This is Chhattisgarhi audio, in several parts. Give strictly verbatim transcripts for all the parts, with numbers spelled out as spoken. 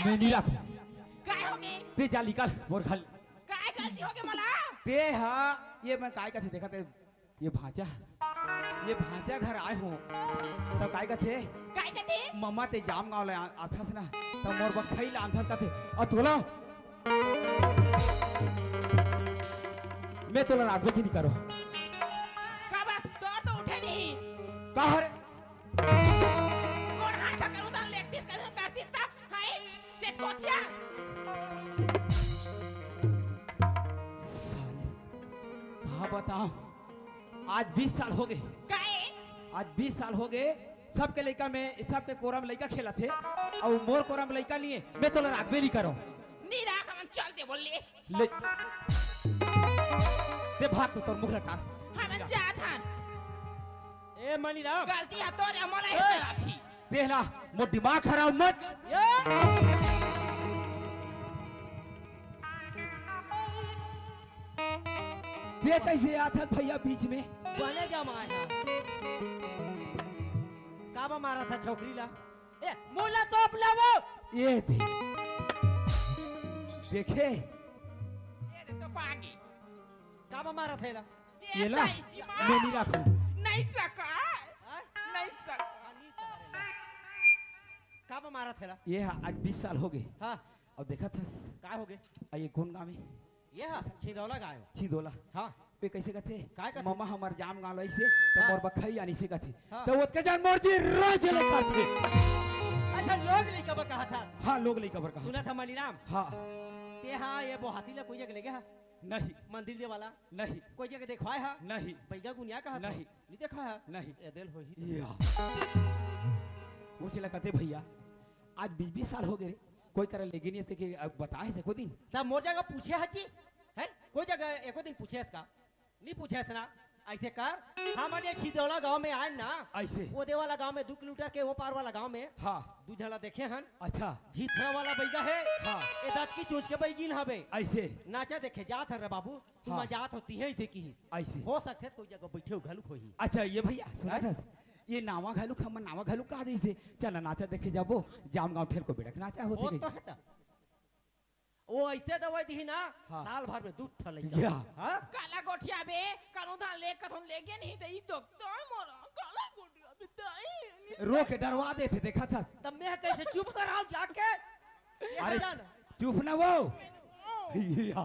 मैं नहीं राखूं। काय होगे? ते जा निकल मोर घर। काय गलती होगे मोला? ते हा, ये मैं काय कथे देखा ते, ये भांचा, ये भांचा घर आए हो, तो काय कथे? काय कथे? ममा ते जाम गाँव ले आ-, आथस ना, तो मोर बर खई ला आनथस कथे, अउ तोला, मैं तोला राखबे ची नहीं करो। काबर? तोर तो उठे नहीं। का हरे? कोन हाथ करू तन लेगतीस करू करतीस ता, हाय, तेट कोठिया। साले, का बताओ, आज बीस साल होगे। काहे? आज बीस साल होगे, सबके लइका में, सबके कोरा में लइका खेलत हे, अउ मोर कोरा में लइका नहीं हे, मैं तोला राखबे नहीं करो। नहीं राख, हमन चल दे बोल ले। ले। ते भाग तो तोर मुंह लटा। हमन जात हन। ए मनीराम। गलती हा तोर, मोला ए! ही कराठी। तेला मोर दिमाग खराब मत। ए! ते कैसे आथस भैया बीच में? बने जमाए हा। काबर मारथस छोकरी ला? ए, मोला तो अपना वो। ये दे। देखे? ये दे तो पागी। काबर मारथस एला? ये ला, ताई, मैं नहीं राखूं। नहीं सका। हाँ? नहीं सका। हाँ, नहीं सका। काबर मारथस एला? ये हा, आज बीस साल होगे। हाँ। अउ देखत हस? का होगे? अउ ये कोन गाँव हे? ये हा, छिंदौला गाँव हे। छिंदौला। हाँ। पे कैसे कथे? काय कथे? ममा हमर जाम गाँव लइसे, तो हाँ। मोर बर खई आनिसे कथे। हाँ। तो ओतके जान मोर जी रोज ले कथे। अच्छा, लोग लइका बर कहा था। हाँ, लोग लइका बर कहा। सुना था मनीराम? हाँ। ते हाँ, ये बोहासी ला कोई जगह ले गया? नहीं। मंदिर दे वाला? नहीं। कोई जगह देखवाए हा? नहीं। बैगा गुनिया कहा था? नहीं। नहीं देखा है? नहीं। ए दिल हो ही। या। वो चला कहते भैया, आज बीस बीस साल होगे रे, कोई करा लेगे नहीं हे कि अब बताए से को दिन। तब मोर जगह पूछे हस जी? हैं? कोई जगह एको दिन पूछे हस का? नहीं पूछे हस ना। ऐसे कर, हमन ये छिंदौला गाँव में आए ना, ऐसे। वो दे वाला गाँव में, दू किलोमीटर के वो पार वाला गाँव में, हाँ। दू झन ला देखे हन। अच्छा। झिथरा वाला बैगा हे, हाँ। ए दाँत की चोंच के बैगिन हवे। ऐसे। नाचा देखे जात हन रे बाबू, तुम हाँ। जात हो तिहे ऐसे किहिस। ऐसे। हो सकथे कोई जगह बैठे हो घलुक होही। अच्छा, ये भैया, सुना हैं? था? ये नावा घलुक, हमन नावा घलुक कहा दे इसे, चल नाचा देखे जाबो, जाम गाँव ठेल को बेड़क नाचा होथे वो कही। तो है त। वो ऐसे दवाई दिही ना, हाँ। साल भर में दू ठा लइका। या। हाँ? काला गोठिया बे, कानू धान ले कथन लेगे नहीं त ई तो तोय मोरा, काला गोठिया बे, ताई। रो के डरवा देथे, देखा था। तब मैं कैसे चुप कराओ जाके? ये अरे, जान। चुप ना वो। ओ। या।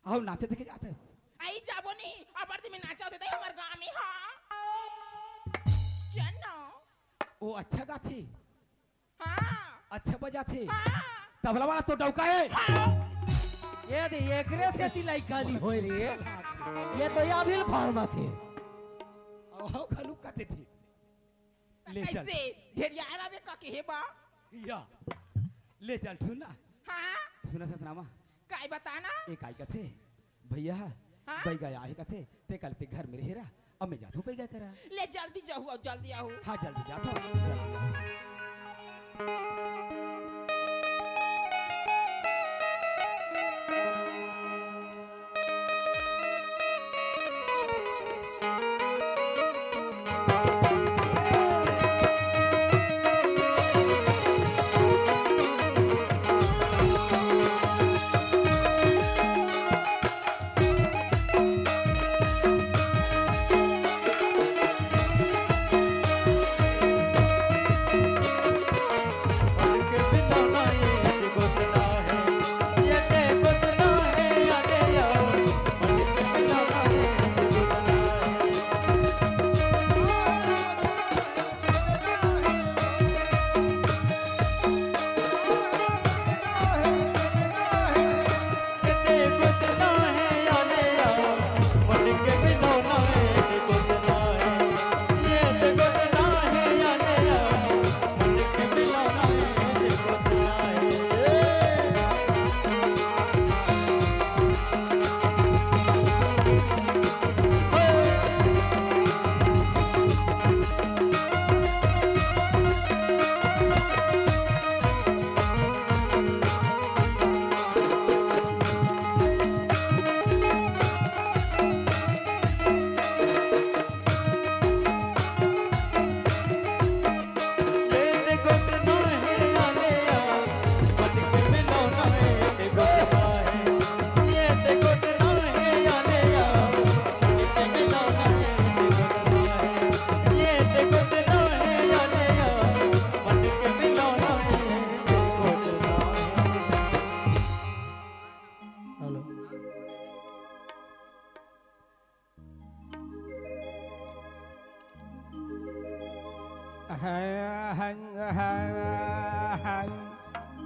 आओ, नाचे देखे जात हे। आई जाबो नहीं, अबर दिन में नाचा होथे, तई हमर गाँव में, हाँ। चल ना। ओ अच्छा गाथे। हाँ। अच्छा बजाथे। हाँ। तबला वाला तो डौका हे। हाँ। ये दे, एकरे सेती लइका नहीं होय रे। ये तो या भी फार्मा थे। आओ, घलुक कथे थे। ले चल। कैसे? ढेरिया रबे का कहे बा? या। ले चल, सुन ना। हाँ? सुना सतनामा? काय बताना? ए काय कथे? भैया, हाँ? बैगा आहे कथे, ते कल ते घर में रहे रा, अब मैं जाथूं बैगा करा। ले जल्दी जाहू अउ जल्दी आहू। हाँ, जल्दी जाथूं, जल्दी जाथूं।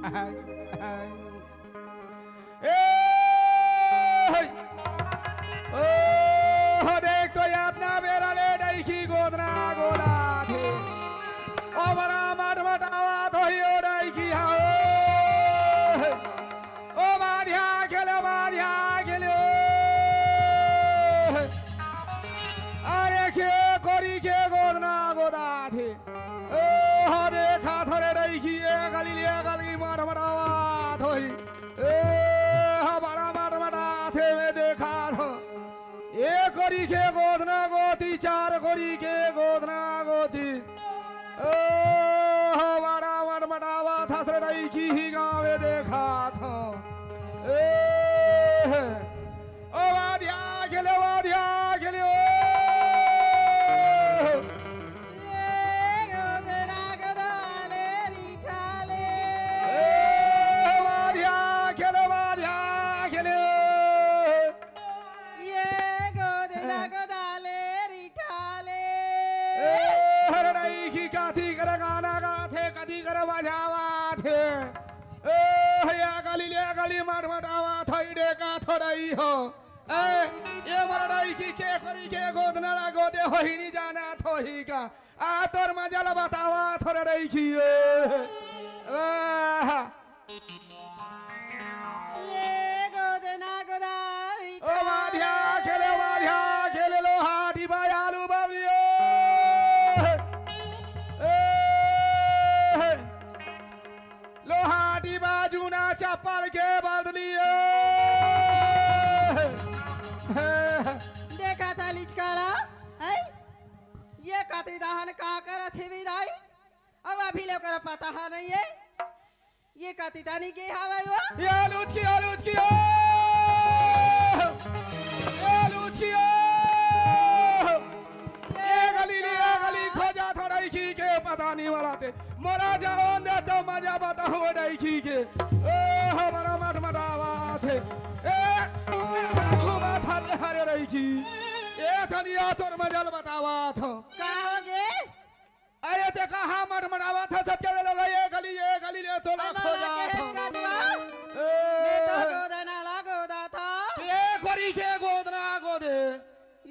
ए, ओ, देख तो यातना बेरा ले डइकी गोदना गोदाथे। ओ बड़ा मटमटावत होही ओ डइकी हा। ओ बाधिया खेले, बाधिया खेले। अरे के कोरी के गोदना गोदाथे। ओ, हा देखा थोरे डइकी, ए गली ले गली मटमटावत होही। ए, हा बड़ा मटमटाथे में देखा थो। ए कोरी के गोदना गोदी, चार कोरी के गोदना गोदी। ओ, हा बड़ा मटमटावत हस रे डइकी ही गाँव में देखा थो। ए, ओ वाधिया खेले, वाधिया खेले, ओ। ये गोदना गोदाले रिठाले। ए, वाधिया खेले, वाधिया खेले, ओ। ये गोदना गोदाले रिठाले। ए, हरड़ई की काथी कर गाना गाथे, कदी कर बजावा थे। ए, या गली ले गली मटमटावत होही, देखा थोड़ई हो। ए, ए मोर डइकी के कोरी के गोदना ला गोदे होही नी जानत होही का? आ तोर मजा ला बतावत हों रे डइकी, ए। वाह। ये गोदना गोदारी ओ वाधिया खेले, वाधिया खेले, लोहा टिपा आलू बबियो। ए, लोहा टिपा जूना चप्पल के बदलियो। देखा था लिचकाला, हैं? ये कति दहन का करत हे बिदाई? अब अभी ले ओकर पता हा नहीं है। ये कति दानी गे हावय वो? ये लुचकी, ये लुचकी, ओ! ये लुचकी, ओ! ये गली ले, ये गली खोजा थोड़ई की के पता नहीं वाला ते। मोला जावन दे तो मजा बताहूं डइकी के। ओ, हा बड़ा मटमटावत हे। ए, घूमा था हरे डइकी। ए, तनिया तोर मजा ल बतावत हों। का होगे? अरे, ते कहाँ मटमटावत हस? सबके वेलो गई, ए गली, ए गली ले तोला अरे, खोजा मोला था। कहेस का दुआ? ए। मैं तो गोदना ला गोदा था। ए कोरी के गोदना गोदे।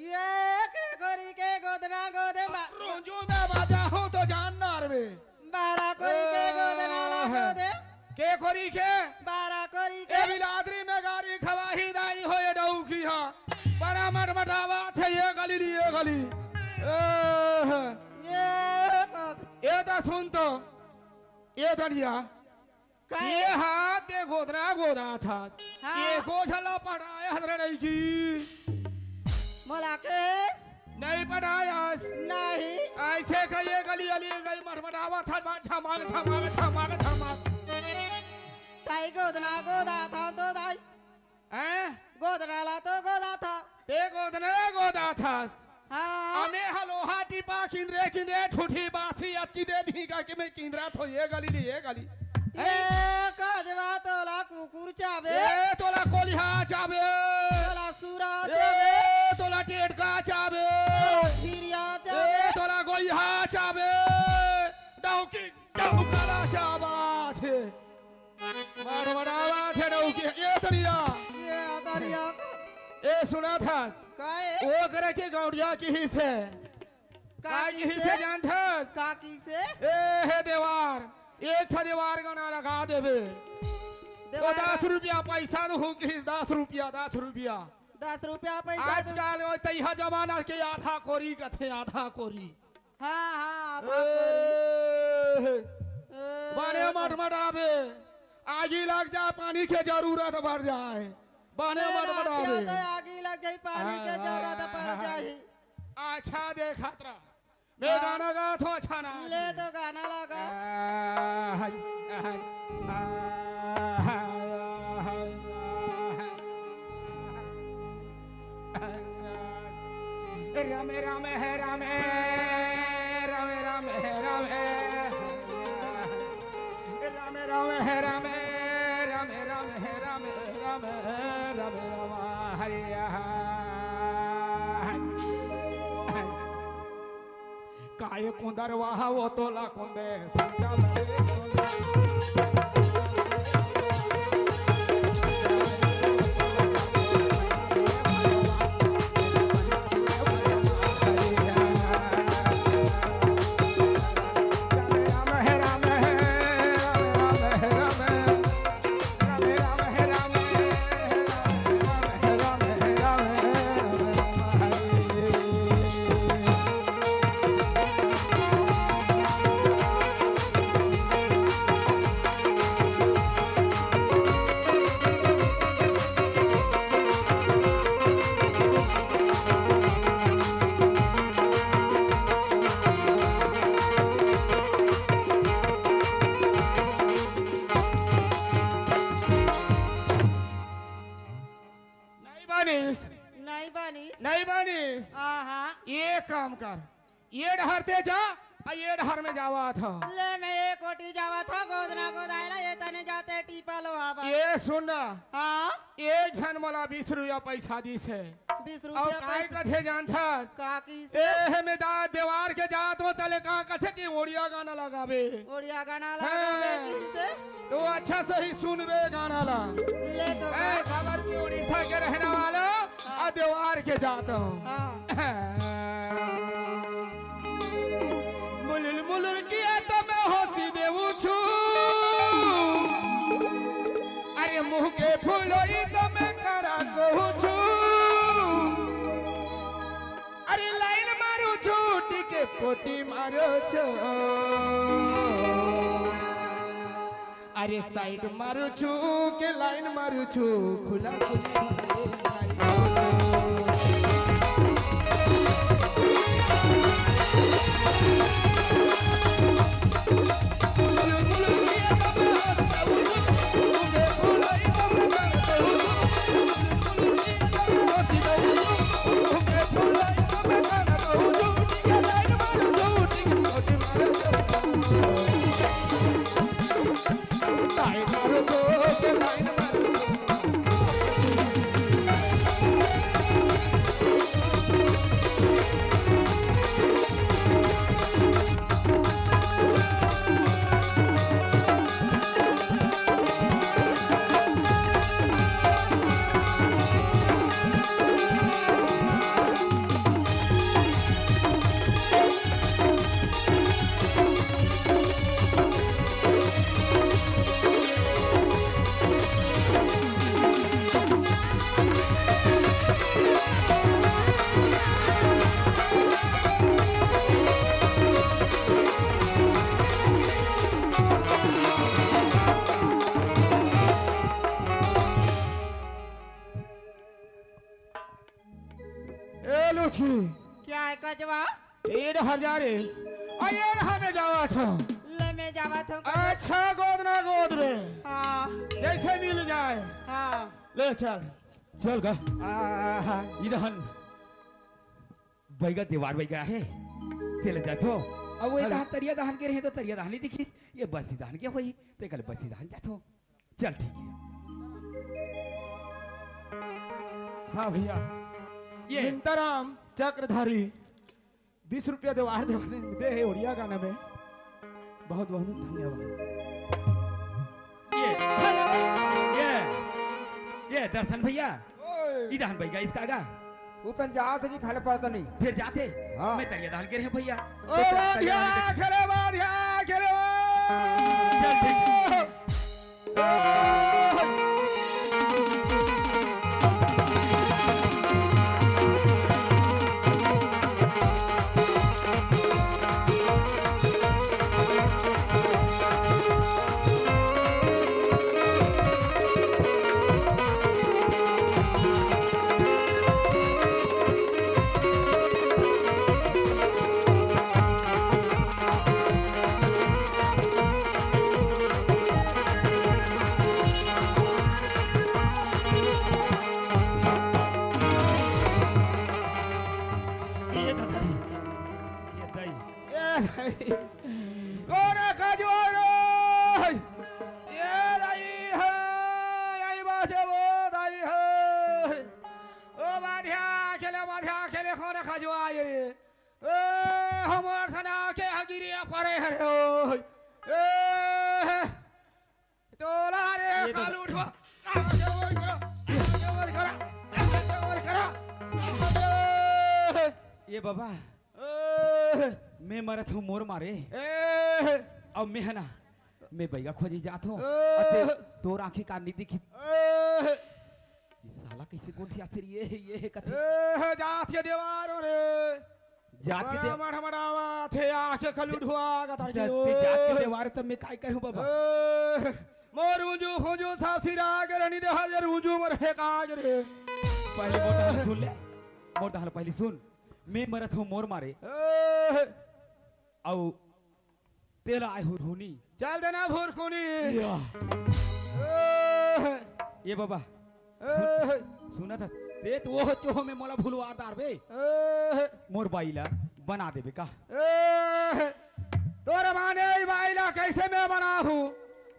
ये के कोरी के गोदना गोदे बा। रोंजू में बाजा हूँ तो जान नार में। बारा कोरी के गोदना ला गोदे। के कोरी के? बारा कोरी के। ए बिलादरी में गारी खवाही दाई हो ये डौकी हा। बड़ा मटमटावत हे ये गली ली, ये गली। ए, ये कत- ए तो सुन तो, ए दलिया, का ये हे? हाथ दे गोदना गोदा था। हाँ। ये को झला पटाया हजरे नहीं की। मोला केस? नहीं पटायस। नहीं। ऐसे का ये गली अली गई मटमटावा था, झमाक, झमाक, झमाक, झमाक। ताई गोदना गोदा था तो दाई। हैं? गोदना ला तो गोदा था। ते गोदना ला गोदा थास। हाँ। अमे हा लोहा टीपा किंदरे किंदरे ठूठी बासी अतकी दे दी का कि मैं किंदरा थो ये गली ली ये गली। ये हैं? काजवा तोला कुकुर चाबे। ए तोला कोलिहा चाबे। तोला सूरा चाबे। ए तोला टेटका चाबे। तोला खीरिया चाबे। ए तोला गोइहा चाबे। डौकी डौकाला चाबा थे। मटमटावा थे डौकी, ए तरिया। ए तरिया। ए सुना थास। काय? ओ करे के गौड़िया किहिसे। का का किहिसे? किहिसे जानथस? का किहिसे? ए हे देवार, एक ठा देवार गना लगा देबे। तो देवार दस रुपया पैसा दूहूं किहिस, दस रुपया, दस रुपया। दस रुपया पैसा दू। आजकल वो तैहा जमाना के आधा कोरी कथे, आधा कोरी। हाँ, हाँ, आधा कोरी। ए, ए, बने मटमटाबे, आगी लग जाए, पानी के जरूरत बढ़ जाए, बने मटमटाबे। आगी लग जाए, पानी के जरूरत बढ़ जाए। अच्छा देखत रह, मैं गाना गात हूँ, अच्छा ना। ले तो गाना लगा। राम राम है राम, राम राम है राम, राम राम है राम, राम राम है राम, राम राम है राम, राम राम हरि। काय कुंदरवा वो तोला कुंदे संचा। नहीं बनिस। हाँ, हाँ। ये काम कर, ये डहर ते जा, अउ ये डहर में जावत हंव। ले, मैं ये कोती जावत हंव, गोदना गोदाय ला, ये तने जाते टीपा लोहा बर। ये सुन ना। हाँ? एक झन मोला बीस रुपया पैसा दिस हे। बीस अउ रुपया काय पैसा। कथे जानथस? का किस? ए हे, मैं दा देवार के जात हंव, तले का कथे कि ओड़िया गाना लगाबे। ओड़िया गाना हाँ। लगाबे किसे? तो अच्छा सही सुनबे गाना ला। ले तो ए, गा। खबर कि उड़ीसा के रहने वाला हाँ। अउ देवार के जात हंव। हाँ। मुलुल मुलुल किया तो मैं हंसी देवू छू, अरे मुंह के फुलोई तो मैं कड़ा कहू छू, अरे लाइन मारू छू, टिके पोटी मारो छो। अरे साइड मारू छू के लाइन मारू छू, खुला खुली। ए लुची। क्या है कजवा? ए हजार ए। आ ये हमें जावत हंव। ले मैं जावत हंव। अच्छा, गोद ना गोद रे। हाँ। जैसे मिल जाए। हाँ। ले चल। चल गा। आहा। इदहन बैगा देवार बैगा हे। तेला जाथो। अब वो हेलो। इदहन तरिया दहन के रहे तो तरिया दहन नहीं दिखिस। ये बस्सी दहन के होही। ते कल बस्सी दहन जाथो। चल ठीक है। हाँ भैया। ये। मिंताराम चक्रधारी बीस रुपया देवार देवार दे हे ओड़िया गाना में। बहुत बहुत धन्यवाद। ये, ये, ये दर्शन भैया, ओए। इदहन बैगा इसका गा। वो तन जात जी खाले पड़ता नहीं। फिर जाते। हाँ। मैं तरिया दहन के रहे भैया। ओ तो तरिया बाधिया, दहन के खेले बाधिया, खेले बा। चल ठीक। ये दाई। ये दाई। कोन खजुआय रे? ये दाई हे, यही बात हे वो दाई हे। ओ बाधिया, खेले बाधिया, खेले कोन खजुआय रे? ए, हमर सना के हगिरिया परे हरे हो। ए, तोला रे, ये तो कालू उठवा। ये बाबा, ए, मैं मरत हंव मोर मारे। ए, अब मैं हे ना, मैं बैगा खोजे जात हंव। ए, अते तोर आँखी कान नहीं दिखी। ए, ये साला कैसे गोठियाथे रे, ये, ये कथे। ए, जात के देवार हो रे। जात के दे- मड़मड़ावत हे, आके कलू ढुआ का तार के। जात के देवार तब मैं काय करूं बाबा? ए, मोर ऊंजू फूंजू सब सिरा के रहनी दे, हाजर ऊंजू मर हे काज रे। पहले मोटा हाल सुन ले, मोटा हाल पहले सुन। मैं मरत हंव मोर मारे। ए, अउ तेला आय हुरहुनी। चल देना भुरकुनी। या। ए, ये बाबा, ए, सुन, सुना था। ते तो वो चोह में मोला भुलवा डारबे। ए, मोर बाई ला बना देबे का? ए, तोर माने ई बाई ला कैसे मैं बनाहूँ?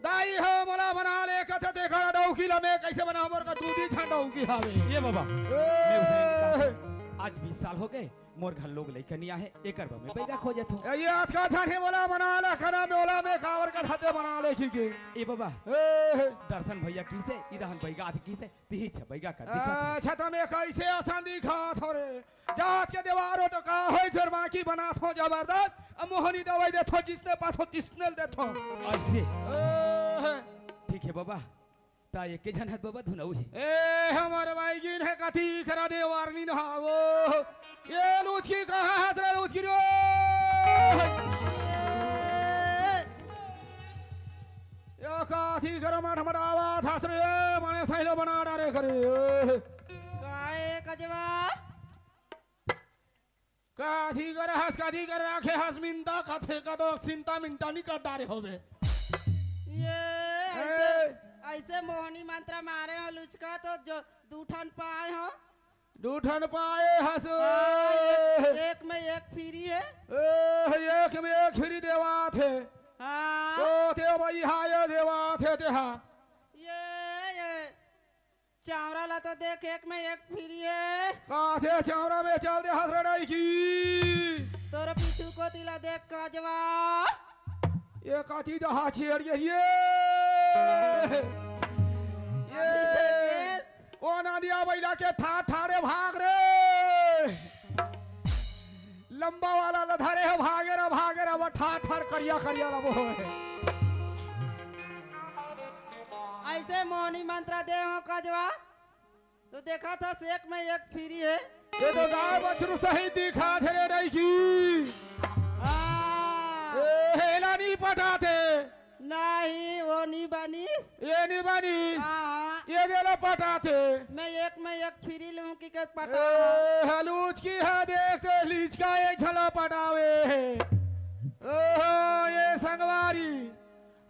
दाई हो मोला बना ले कथे, तेकर डौकी ला मैं कैसे बनाहूँ? मोर का दूधी झन डौकी हावे। ए बाबा, ए, मैं उसे नहीं कहा। आज बीस साल हो गए, मोर घर लोग लइका नहीं आहे, एकर बर मैं बैगा खोजत हूँ। ए, ये अतका झन हे मोला बना ले, कना में ओला मैं कावर का खाते बना ले, ठीक है। ए बाबा, ए, दर्शन भैया किसे, इदहन बैगा आदि किसे, तिही छ बैगा कर दिखा था। अच्छा, त मैं कैसे असन दिखात हों रे? जात के देवार हो तो का होय, जरमा की बनात हों जबरदस्त। अब मोहनी दवाई देत हों, जिसने पास हों, तिसने ल देत हों। ऐसे? ए, ठीक है बाबा। ता एके झन हत बाबा धुनऊ ही। ए, हमर माईगिन हे कथी करा देवार नी नहावो। ये लुचकी कहाँ हत रे लुचकी रे? या काथी कर मटमटावत हस रे, मने सहिलो बना डारे करे। काहे कजवा? काथी कर हस, काथी कर राखे हस, मिंता कथे का तो सिंता मिंटा नी कर डारे होबे। ये ऐसे, ए। ऐसे मोहनी मंत्र मारे हो लुचका तो जो दू ठन पाए हो। दू ठन पाए हस। हाँ, एक, एक में एक फ्री है। ए, एक में एक फ्री देवाथे। हाँ। ओ ते भाई, हाँ, ये देवाथे ते हाँ। ये, ये चावरा ला तो देख, एक में एक फ्री है। काथे चावरा में चल दे हस रे डौकी। तोर पीछू कोती ला देख कजवा। ये काथी दहा छेड़ ये, ये। ये। ओ नानिया बैला के ठाड़ ठाड़े भाग रे। लंबा वाला ल धरे हे, भागे रे, भागे रे, वो ठाड़ ठाड़ करिया करिया ला वो हे। ऐसे मोहनी मंत्र दे हो कजवा, तो देखा था एक में एक फ्री है। ये तो गाय बछरू सही दिखा थे रे डौकी। हाँ। ए, हेला नहीं पटाते। नहीं, वो नहीं बनिस। ये नहीं बनिस। हाँ। ये देला पटाते। मैं एक में एक फ्री लूं कि के पटा। ए, हलूच की है, देखते लीच का एक झला पटावे है। ओहो, ये संगवारी,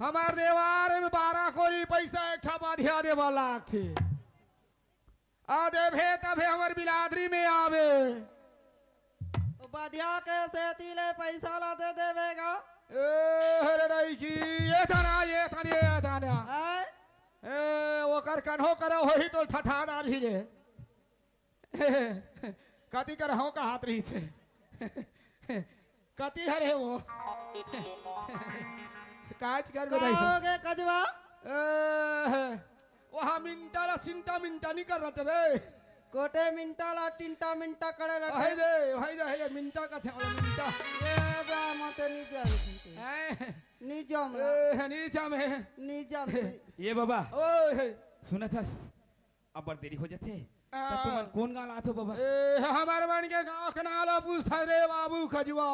हमार देवार में बारह कोरी पैसा एक ठा बाधिया देवा लागथे। आ देबे तभे हमर बिलादरी में आवे। ओ बधिया के सेती ले पैसा ला दे देबे गा। ए, हरे डौकी, ये थाना, ये थाना, ये थाना। आय? ए, ओकर कन्हो करा होही तो ठठा डारही रे। कति कर हूँ का हाथ रही से। कति हरे वो? काज कर का बताई। हो गे कजवा? ए, वहाँ मिंटा ला सिंटा मिंटा नहीं कर रहा रे। कोटे मिंटा ला टिंटा मिंटा करे रहते। भाई रे, भाई रे, भाई रे, मिंटा का थे, मिंटा। ये बा, मते नहीं जान। हैं? नहीं जम। ए, नहीं जमे। नहीं जम। ये बाबा। ओए। सुना था, अब्बड़ देरी हो जाथे। त आ। तुमन कोन गाँव आथो बाबा? ए, हमर मन के गाँव के नाम ला पूछत रे बाबू कजवा।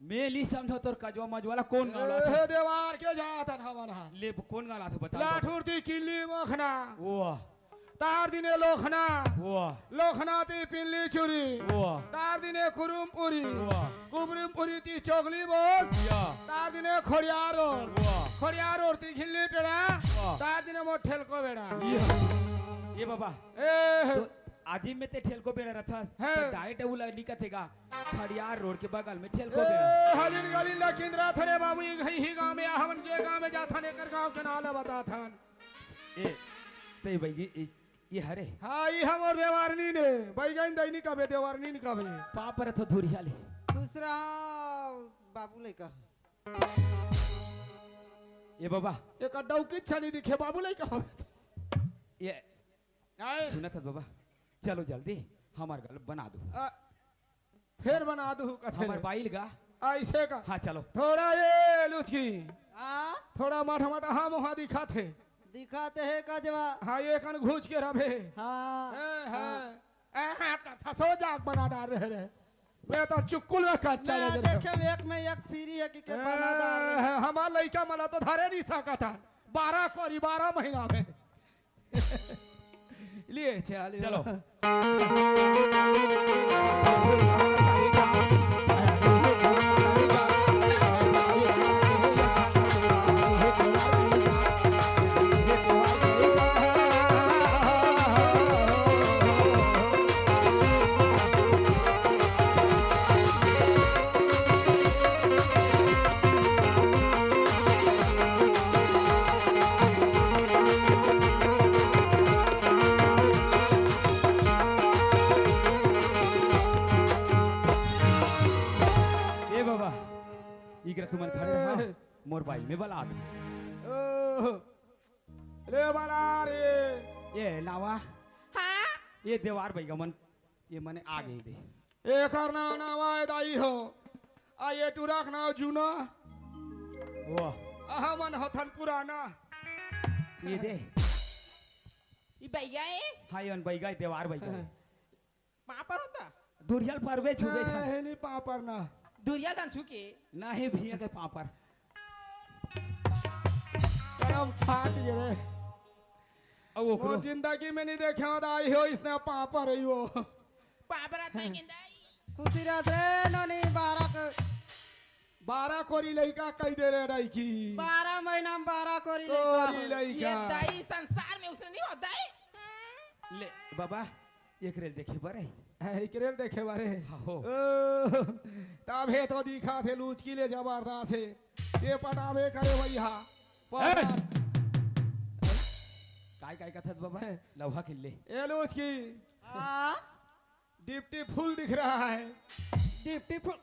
मैं ली समझो तोर कजवा मजवा ला कोन गाँव आथो? ए, देवार के जात हन हमन हा। ले कोन गाँव आथो बता। लाठुर ती किल्ली मखना। वाह। तार दिने लोखना। वाह। लोखना ती पिल्ली चुरी। वाह। तार दिने कुरुमपुरी। वाह। कुरुमपुरी ती चोगली बोस। या। तार दिने खोड़ियारो। वाह। खोड़ियारो ती घिल्ली पेड़ा। वाह। तार दिने मोर ठेलको बेड़ा। ये, ये बाबा। ए। तो आजी में ते ठेलको बेड़ा रथस। हैं। तो डाइट उला निकत हेगा। खड़ियार रोड के बगल में ठेलको बेड़ा। ए, हलिन गलिन ला किंदरा थरे बाबू, ई घई ही गाँव में आ, हमन जे गाँव में जाथन, एकर गाँव के नाम ला बताथन। ए, ते बैगी, ए, ये हरे। हाँ, ई हमर देवारनी ने। बैगन दैनी कबे, देवारनी ने कबे। पाप रथो धुरिया ले। दूसरा बाबू लइका। ये बाबा। एक डौकी छनी दिखे, बाबू लइका हो। ये आए। सुना था बाबा, चलो जल्दी, हमार गल बना दो। आ, फेर बना दो, कथे हमार ले। बाइल गा। ऐसे का? हाँ, चलो। थोड़ा ये लुचकी। हाँ? थोड़ा माठा माठा हाँ मुहा दिखात हे। दिखाते है कजवा। हाँ, ये कन घुच के रहे। हाँ, ए, हाँ। हाँ। ए, हाँ, कथा सो जाग बना डार रहे रे। मैं तो चुक्कुल में कच्चा ना लग रहा। देखे, एक में एक फ्री है कि के ए, बना डार रहे। हमार लइका मला तो धरे नहीं सकत है। बारह कोरी, बारह महीना में। लिए, चल, चलो। भाई में बलात हे। ओह, ले बला रे। ये लावा। हाँ? ये देवार बइगा मन, ये मने आ गे दे। एकर नाव नावा ए दाई हो। आ ये टुरा के नाव जूना। वाह। अहा मन होथन पुराना। ये दे। ई बइगा ए? हाँ, ये मन बइगा ए, देवार बइगा ए। पाँव पर होता? दुरिया ल परबे छुबे झन। नहीं, नहीं, पाँव पर ना। दुरिया ल झन छू के। नहीं, भुइयां के पाँव पर। करम फाट गे रे। अब ओकरो मोर जिंदगी में नहीं देखे हो दाई हो, इसने पाँव पर रही हो। पाँव पर आता है गेंदाई। खुशी रहत रे नोनी, बारह क-, बारह कोरी लइका कहि दे रे डौकी। बारह महीना में बारह कोरी लइका कोरी हो। लइका। ये दाई संसार में उसने नहीं होता है। ले बाबा, एकरे ल देखे बर हे। हैं, एकरे ल देखे बर हे। हाँ हो। ओ, तभे तो दिखत हे लुचकी ले जबरदस्त हे। ये पटावे करे भैया। ए! पटा- काय, काय कथस बाबा? लौहा किल्ले। ए लुचकी। हाँ? डिप्टी फुल दिख रहा है। डिप्टी फुल?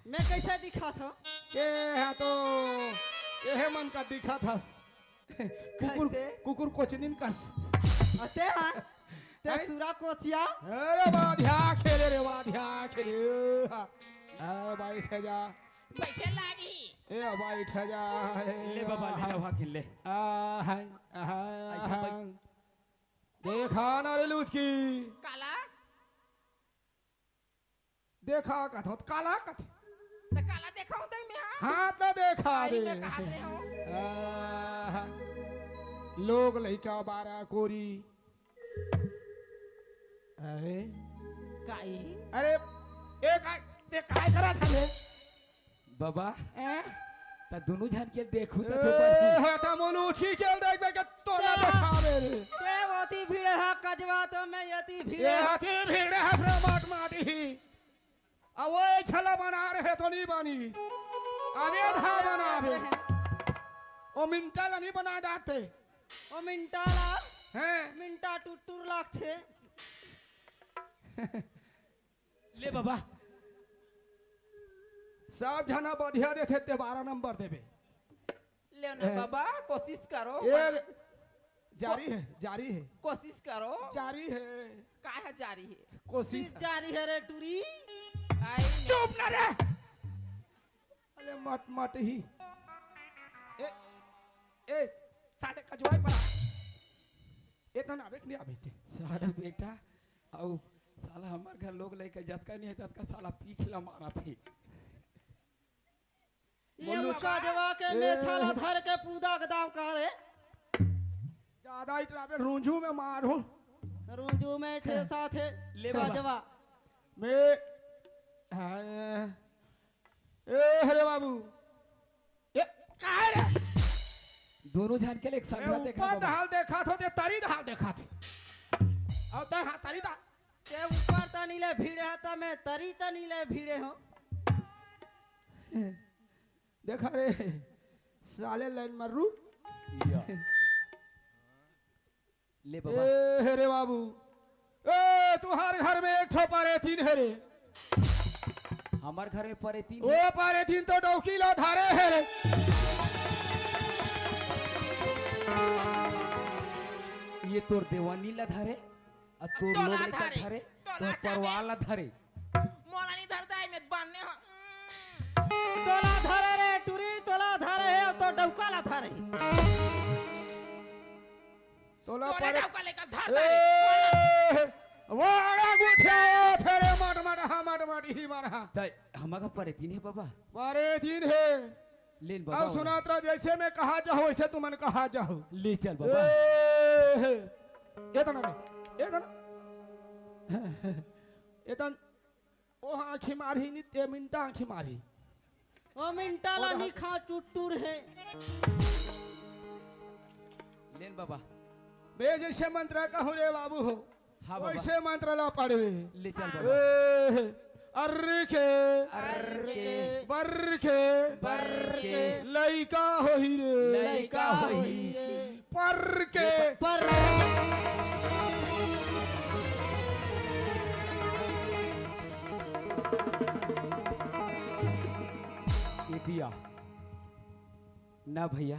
मैं कैसे दिखत हंव? ये हा तो, ये हे मन का दिखत हस। कुकुर, कैसे? कुकुर कोचनिन कस। अते हा? ते अरे। सुरा कोचिया? अरे वाह, ध्या खेले रे, वाह, ध्या खेले। हाँ, हाँ, बैठ जा। बैठे लागी। ए, बैठ जा। ले बाबा, ले, लौहा किल्ले। आ, हाँ, हाँ, ऐसा हाँ। बैठ। देखा ना रे लुचकी। काला? देखा कथों, काला कथे। त काला देखा हों तैं में, हाँ? हाँ, त देखा अरे, दे। मैं कहा रहे हूँ। आहा, लोग लइका बारह कोरी। अरे। काई? अरे, ए, काय, ते काय करत हस बे? बाबा, हैं? त दुनों झन के देखहूं त ए, तो बनी। हे त मुलुठी के देखबे के तोला क्या? देखावे रे। ते ओती भिड़े हा कजवा तो मैं यती भिड़े ए, हा। हती भिड़े हा रे मट माटी। अब वो एक छला बना रहे तो नहीं बनी। अब ये धा बना रहे। ओ मिंटा ला नहीं बना डालते। ओ मिंटा ला? हैं? मिंटा टुटुर लागथे। ले बाबा। सब झना बढ़िया देथे ते बारह नंबर देबे। लेव ना ए, बाबा, कोशिश करो। ए, जारी हे, जारी हे। कोशिश करो। जारी हे। काय हे जारी हे? कोशिश। कोशिश जारी हे रे टुरी। आई चुप ना रे। अरे मट मट ही। ए, ए, साले कजवाई पड़ा। ए, ना, ना, अबे, नहीं, अबे, नहीं। साला बेटा, अउ साला हमर घर लोग लइका जतका नहीं हे, ततका साला पीठ ला मारथे। ये बोलू कजवा के ए। मेछा ला धर के पूदा के दाम का रे। ज्यादा इतराबे, रूंझू में मारहूं। रूंझू में ठेसा थे। ले बाबा। कजवा। मैं, हाँ, ए, हरे बाबू। ए, काय रे? दुनों झन के ले एक संग ए, देखा ऊपर बाबा। दहाल देखा थो, ते तरी दहाल देखा थे। अब दहा तरी दा- ते ऊपर त नी ले भिड़े हा, त मैं तरी त नी ले भिड़े हों। देखा रे, साले लाइन मारू। या। ले बाबा। ए, हे रे बाबू। ए, तुंहर घर में एक ठो परेतीन हे रे। हमर घर में परेतीन हे। ओ परेतीन तो डौकी ला धरे हे रे। ये तोर देवानी ला धरे। अ तोर तोला लोग रे धरे, धरे, तोला तोर धरे। परवार ला धरे। मोला नी धरता है, मैं बान्ने हो। तोला धरे रे टुरी, तोला धरे हे, तो डौका ला धरे। तोला तोला परे- डौका लेकर धर ए, धरे। वो आड़ा गुठिया, ओ थेरे मट मट, हा मट मट ही मार हा। तय, हमारा परेतीन हे बाबा। परेतीन हे। लेन बाबा, अउ सुनात रहा, जैसे मैं कहा जाहूं, वैसे तुमन कहा जाहू। ले चल बाबा। ए, हे। ए तना रे, ए तना। ए तन, ओ आंखी मारही नी, ते मिंटा आंखी मारही। ओ मिंटा ला ओ नी खा टुटुर हे। लेन बाबा। बे जैसे मंत्र कहूं रे बाबू हो। हाँ बाबा। वैसे मंत्र ला पढ़बे। ले चल बाबा। ए, अर्र के। अर्र के। बर्र के। बर्र के। लइका होही रे। लइका होही रे। पर्र के। पर्र। ए दिया। ना भैया,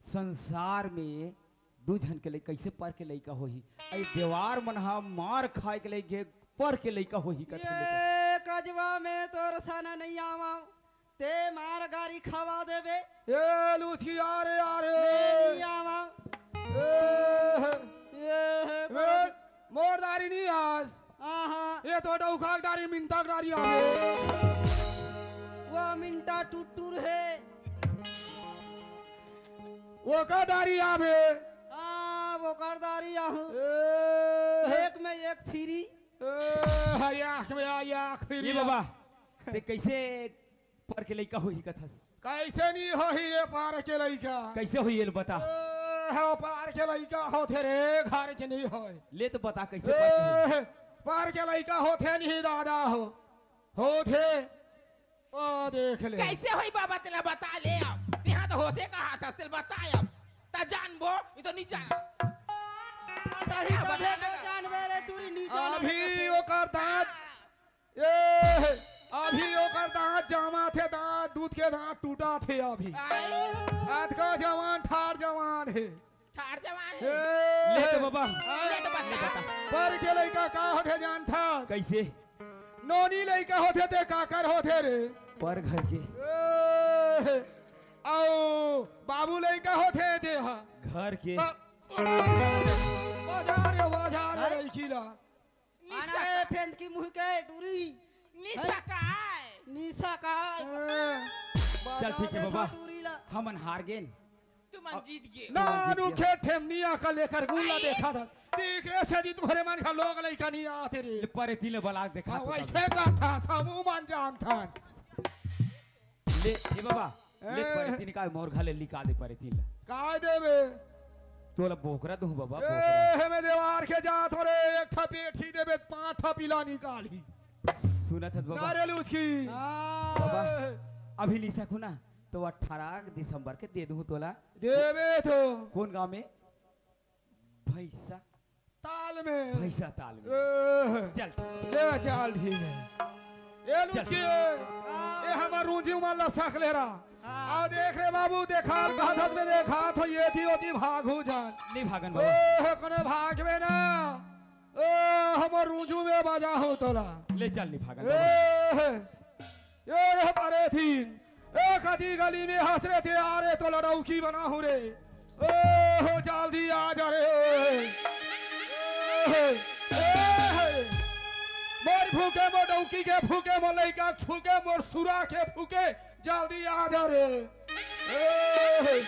संसार में दू झन के लइका, कइसे पर के लइका होही? अई देवार मन ह मार खाए के लइके पर के लइका होही कथे ले। ये कजवा में तोर साना नइ आवा, ते मार गारी खवा देबे। ए लुचिया रे यार। मैं नइ आवा। ए, ये हे ए, मोर दारी नइ आस। आहा। ये तो डौका के दारी, मिंटा के दारी आवे। वो मिंटा टुटुर हे। वो का दारी आवे। हाँ, वो कर दारी आहू। ए, एक में एक फ्री। ए, हरियाख में आयाख फ्री। ये बाबा, ते कइसे पर के लइका होही कथस? कइसे नइ होही रे पर के लइका? कइसे होही, ये ल बता। ए, हाँ, पर के लइका होथे रे, घर के नइ होय। ले तो बता, कइसे पर के होही? ए, पर के लइका होथे नहीं दादा हो, होथे। ओ, देख ले। कइसे होही बाबा, तेला बता ले अब। तेहा तो होथे कहाथस, तेला बता अब। त जानबो, ये तो नइ जाना। तही तभे तो जानबे रे टूरी, नइ जानबे अभी कइसे? ओकर दांत ए, अभी ओकर दांत जामाथे, दांत, दूध के दांत टूटाथे अभी। आई। अतका जवान, ठाढ़ जवान हे। ठाढ़ जवान हे। ए, ले तो बाबा। ले तो बता। पर के लइका का होथे जानथस? कइसे? नोनी लइका होथे ते काकर होथे रे? पर घर के। ए, अउ बाबू लइका होथे ते ह। घर के। अ, बाजार, बाजार हाँ? लइकी ला। आना रे फेंद की मुँह के टूरी। निशा काय? निशा काय? हाँ। चल ठीक हे बता दे बाबा, टूरी ला। हमन हार गेन। तुमन जीत गे। ना, तुमन जीत गे। रुखे ठेमनिया का लेकर गुल ला आई। देखा था। देख रे सदी तुम्हरे मन का लोग लइका नइ आते रे। ले परे तीन ले बलाक देखा हाँ, तो वइसे तब। कहा था, समूह मन जानथन। ले, ए बाबा, ले ए। परे तीन का मोर घर ले निकाल दे परे तीन ला। काय देबे? तोला बोकरा दूँ बाबा, ए, बोकरा। हे में देवार के जात हो रे, एक ठा पेठी देबे, पाँच ठा पीला निकालही। सुनत हस बाबा? ना रे लुचकी। हाँ। बाबा, अभी नइ सकूँ ना, तो अठारह दिसंबर के दे दूँ तोला। देबे तो। कौन गाँव में? भैंसा ताल में। भैंसा ताल में। ए, चल। ले चल, ठीक हे। ए चल। लुचकी, हाँ। ए हमर रूंझी उमर ला सक ले रहा। हाँ। आ देख रे बाबू, देखा, कहा था तुम्हें देखा, तो ये थी होती भागू जान। नइ भागन बाबा। ए, कोने भागबे ना। ए, हमर रूंझू में बजा हो तोला। ले चल, नइ भागन बाबा। ए, ए, ए, परे थी। ए, कती गली में हंस रे ते, आ रे, तोला डौकी बनाहूँ रे। ओ, हो, जल्दी आ जा रे। ए, ए, मोर फूके, मोर डौकी के फूके, मोर लइका फूके, मोर सुरा के फूके, जल्दी आ जा रे। ए,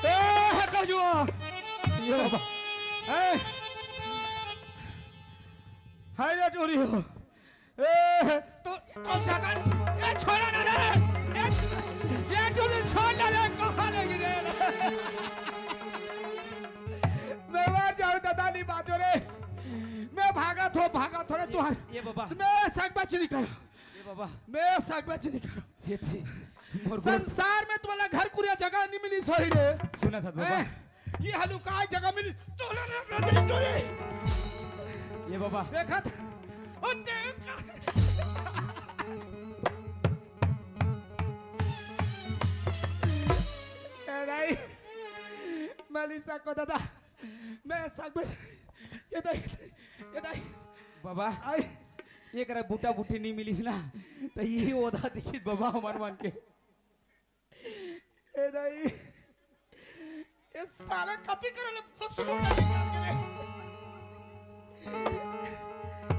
ए, हटा जुआ। ये बाबा। ए। हाय रे टूरी हो। ए, तो, तो जगन, ए, छोड़ा ना रे। ए, ए, टूरी छोड़ ना रे, कहाँ ले गिरे? मैं मर जाऊँ, दादा, नहीं बाँचो रे। मैं भागत हो, भागत हो रे, ये, तुहार। ये बाबा। मैं सक बच नहीं करो। ये बाबा। मैं सक बच नहीं करो। ये थी। मोर गोड़ संसार में तुम्हारा घर कुरिया जगह नहीं मिली सोही रे। सुना था बाबा। ए, ये हलुकाय जगह मिलिस। तोला रे, रे, रे, रे। ये बाबा। देखत। ओ, देख। ए, नहीं। मलिसा को दादा। मैं सक में, ये दाई, ये दाई। बाबा, आई। एकरा बूटा बूटी नहीं मिलिस ना, त ये ओधा दिखित बाबा हमर मन के। ए दाई, ये साले कति करे ले फसुक करे।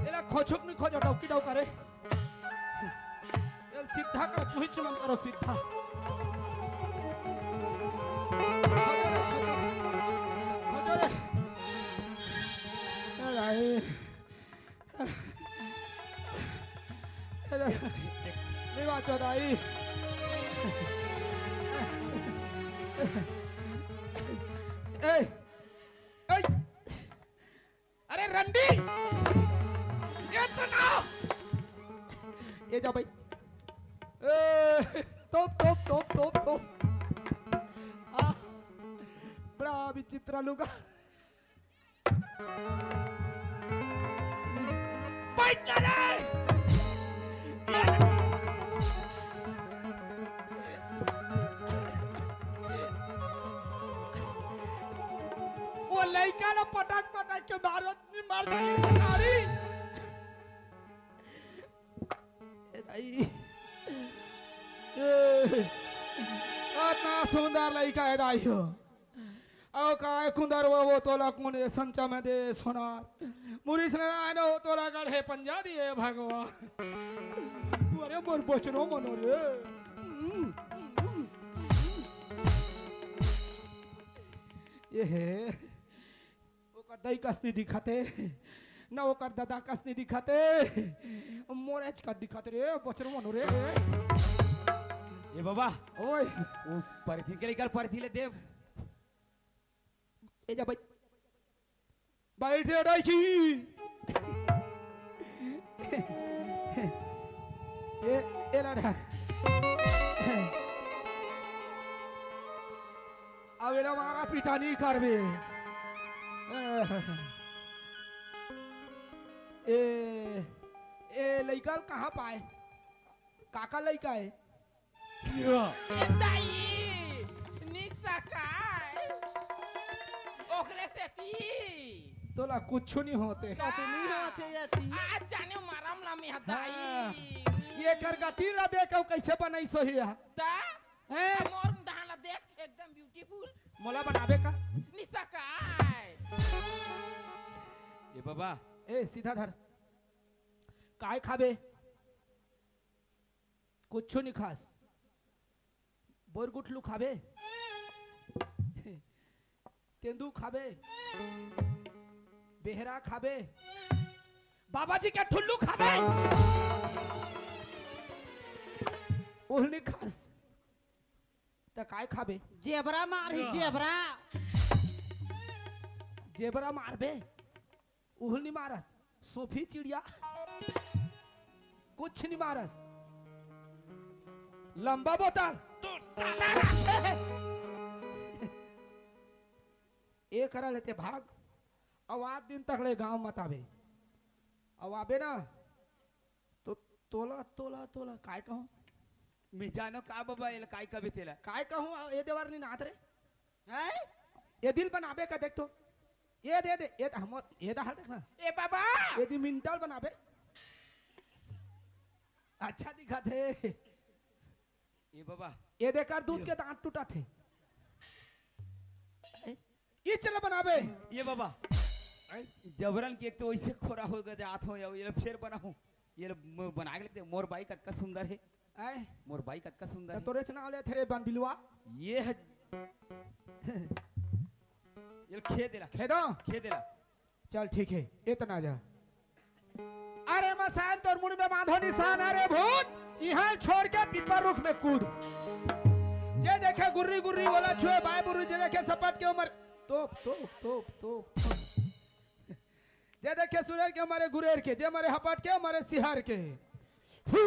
एला खोछुक नहीं खोजो, डौकी डौ करे। एला सीधा कर, तुही चमन करो सीधा। खोजो रे, खोजो। खोजो रे। ए दाई। ए दाई। नहीं बात हो दाई। ए, ए। अरे रंडी, ये तो ना। ये जा भाई। ए, तोप, तोप, तोप, तोप, तोप। आ, बड़ा विचित्र लुगा। बैठ जा रे। वो लइका ला पटक पटक के मारत नहीं मर जाई नारी। ए दाई। ए, अतना सुंदर लइका हे दाई हो। अउ काय कुंदर वो, वो तोला कुन ए संचा में दे सोनार। मुरीस नारायण हो तोला गढ़े पंजा दिए भगवान। अरे मोर बचनो मनो रे। ये हे। ओकर दाई कस नहीं दिखत हे, न ओकर ददा कस नहीं दिखत हे, मोरेच का दिखत रे, बचरो मनो रे। ए बाबा, ओए। वो परथी के लेकर परथी ले देव। ए जा भाई। बैठ रे डाइकी। ए, ए ला ढाक। अब एला मारा पीटा नहीं करबे। ए, ए लइका ल कहाँ पाए? काका लइका हे? ए दाई, निशा काय? ओकरे सेती। तोला कुछु नहीं होते। का? तो नहीं होते ये ती। आज जाने मरम ला में हाँ। दाई। ये कर गति ला देख, अउ कैसे बनाई सोहिया। ता? हैं? मोर धान ला देख, एकदम beautiful। मोला बनाबे का? निशा काय? ए बाबा। ए, सीधा धर। काय खाबे? कुछु नहीं खास। बोर गुठलू खाबे? तेंदू खाबे? बेहरा खाबे? बाबा जी के ठुल्लू खाबे? ओहू नहीं खास। त काय खाबे? जेबरा मारही, जेबरा। जेबरा मारबे? उहल नहीं मारस, सोफी चिड़िया। कुछ नहीं मारस। लंबा बोतल। ए करा लेते भाग। अउ आठ दिन तक ले गांव मत आबे। अउ आबे ना, तो तोला, तोला, तोला, काय कहूँ? मैं जानो का बाबा, एला काय कबे तेला? काय कहूँ, ए देवर नहीं नाथ रे। हैं? ए दिल बनाबे का देख तो। ए दे दे, ए द-, हम, ए दा हल देख ना। ए बाबा! ए दी मिंटल बनाबे। अच्छा दिखत हे। ए बाबा। ए देकर दूध के दांत टूटत हे। ई चला बनाबे। ए बाबा। जबरन के एक तो वैसे खोरा हो गए जात हो, ये फेर बनाऊं। ये ल-, म-, बना के लेते, मोर बाई कतका सुंदर हे। आय। मोर बाई कतका सुंदर त हे। तोरे चना ले थेरे बन बिलवा। ये ह-, ये ल खेद देला। खेदो? खेद देला। चल ठीक हे, इतना जा। अरे मसान तोर मुड़ में बांधो निशान, अरे भूत, इहां छोड़ के पीपर रुख में कूद। जे देखे गुर्री गुर्री वाला छुए बाय बुर्री, जे देखे सपट के उमर, तोप, तोप, तोप, तोप। जे देखे सुरेर के मारे गुरेर के, जे मारे हपट के मारे सिहार के। फू,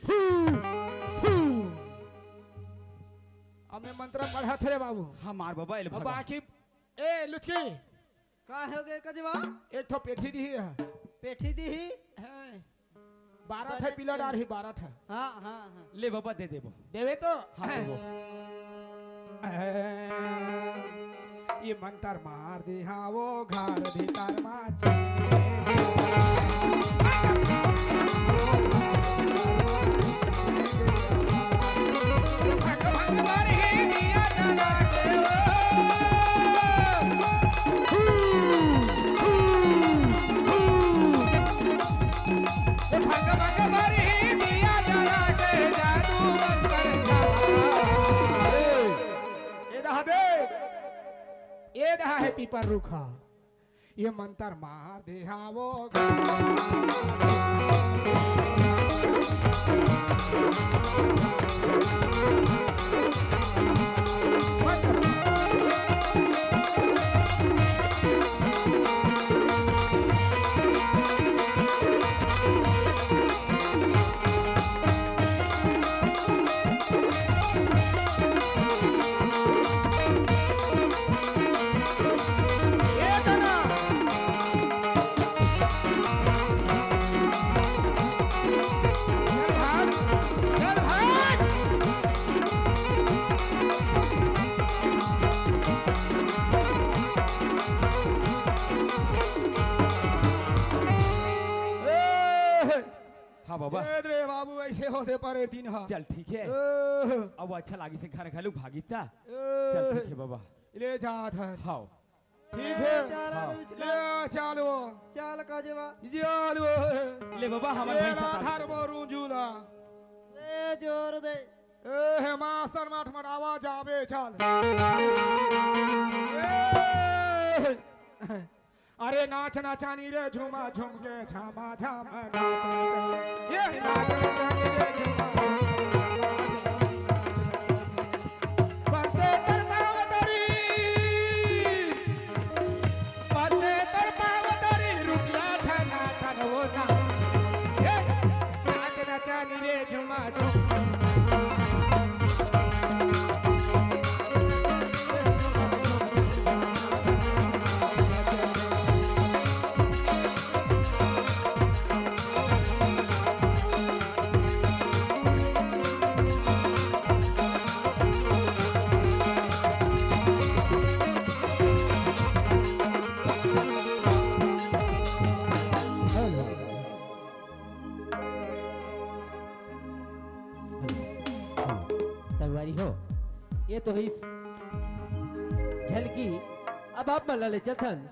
फू, फू। अब मैं मंत्र पढ़त रे बाबू। हमार बाबा एल अब भगा। बाकी ए लुचकी, का हो गे कजवा? एक ठो पेठी दिही ह। पेठी दिही? हैं, बारह ठे बड़े पीला अच्छे। डार ही बारह ठे। हाँ, हाँ, हाँ। ले बाबा, दे देबो। देवे तो? हाँ, देबो। ए, ये मंतर मार दे, हाँ, वो घर भीतर मा चले। भंग भंग मार ही दिया जला के ओ। ए भंग भंग मार ही दिया जला के जादू मंतर चला। ए दहा दे, ए दहा हे पीपर रूखा। ये मंतर मार दे, हाँ, वो। हाँ बाबा। ए रे बाबू, ऐसे होते परे दिन हा। चल ठीक है। ओह। अब अच्छा लागी से घर घलू भागी ता। ओह। चल ठीक है बाबा। ले जात है। हाँ। ठीक है। चाल हाँ। रुचका। ले चालो। चाल कजवा। चालो। ले बाबा, हमारे ये भाई साथ राधार आगे। मोरू जूला। ए जोर दे। ए हे मास्टर मट मटावा जाबे चल। ए। अरे नाच नचानी रे झूमा झूम के झामा झाम नाच नचानी। ये नाच नचानी रे झूमा झूम के झामा झाम नाच नचानी। बसे तर पाव तरी, बसे तर पाव तरी, रुपया धना धन वो ना। ये नाच नचानी रे झूमा झूम। संगवारी हो, ये तो होइस झलकी। अब आप मन ला ले चलथन